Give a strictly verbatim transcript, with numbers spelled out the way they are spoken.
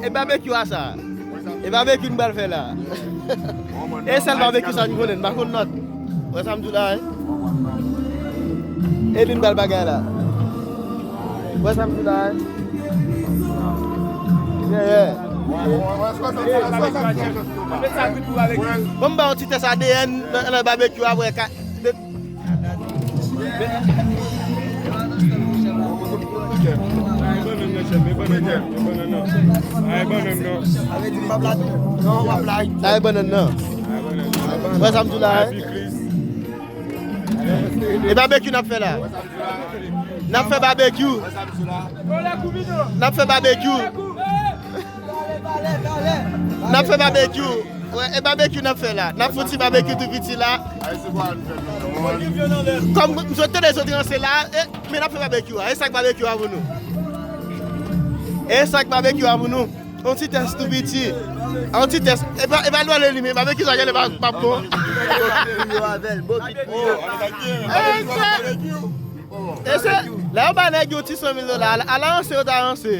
E babekyou a sa. E babekyou nou pral fè la. E sèl babekyou sa nou konnen, nou pa konn lòt. Wè sa m di w la, wi. E li n bal bagay la. Wè sa m di w la, wi. Yeah, yeah. Bon, m ba yon ti tès A D N nan, nan babekyou a, wè ka, de, Ay, bannann nan. Ay, bannann nan. Wè sa m di w la, wi. E babekyou n ap fè la. N ap fè babekyou. N ap fè babekyou. N ap fè babekyou. Wè, e babekyou n ap fè la. N ap fè yon ti babekyou tou piti la. Kòm m sot tande zot ranse la, e, men n ap fè babekyou a. E sa k babekyou a pou nou. E sa k babekyou a pou nou. Yon ti tès tou piti. Yon ti tès. E pa, e pa lwale li, men babekyou sa genlè pa, pa bon. E se, e se, la yo ba nèg yo ti san mil dola. Ala, ala ranse yo ta ranse.